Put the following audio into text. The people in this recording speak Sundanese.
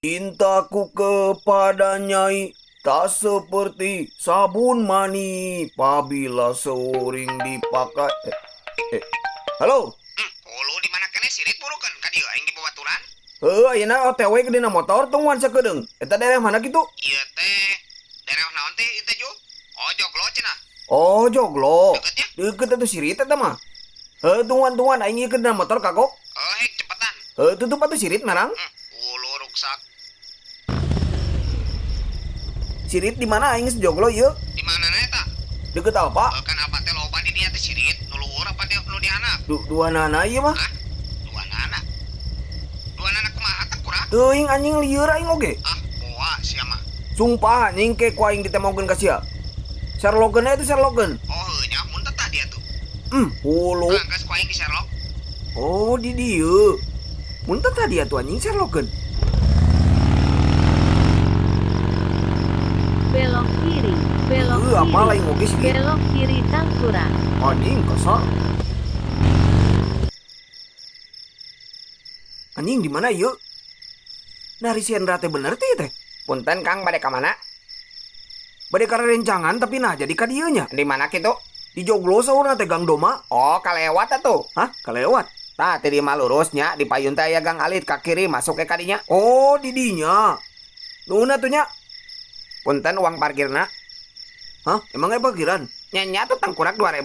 Cintaku kepada Nyai tak seperti sabun mani apabila sering dipakai. Halo. Hulu di mana keneh sirit burukeun ka dieu aing dibabaturan? Heuh, ayeuna OTW ke dina motor tungguan sakedeung. Eta daerah mana kitu? Ieu teh daerah naon teh ieu teh, Ju? Oh, Joglo cenah. Oh, Joglo. Deketnya? Deket atuh sirit eta mah. Heuh, tungguan-tungguan aing ieu ke dina motor kagok. Oh, hek cepetan. Heuh, tutup atuh sirit marang. Hulu ruksak. Sirit di mana aing geus Joglo ieu? Di mana na eta? Deket Alfa. Heuh, kan apa teh loba di dieu teh sirit, nu luhur apa di nu di handap? Dua nana ieu mah. Hah? Dua nana. Dua nana kumaha teh kurang? Teuing anjing lieur aing oge. Ah, moa sia mah. Sumpah anjing ke ku aing ditemokeun ka sia. Sherlockeun itu Sherlockeun. Oh, heuh nya mun teh tah dia tuh. Hulu. Ah, geus ku aing di Sherlock. Oh, di dieu. Mun teh tadi atuh anjing Sherlockeun. Belok kiri, belok Heuh, apa kiri, lain oge sih. Belok kiri tangkurak. Anjing kasar. Anjing di mana ieu? Nari si Endra teh bener teh teh. Punten Kang bade ka mana? Bade ka rencangan tapi nah jadi ka dieu nya. Di mana kitu? Di Joglo saurna teh Gang Doma. Oh, kalewat atuh. Hah? Kalewat. Tah, ti mah lurusnya di payun teh aya gang alit ka kiri masuk ke kadinya. Oh, di dinya. Nuhun atuh nya. Punten uang parkirna. Hah? Emang aya parkiran? Nya nya tuh tangkurak 2000.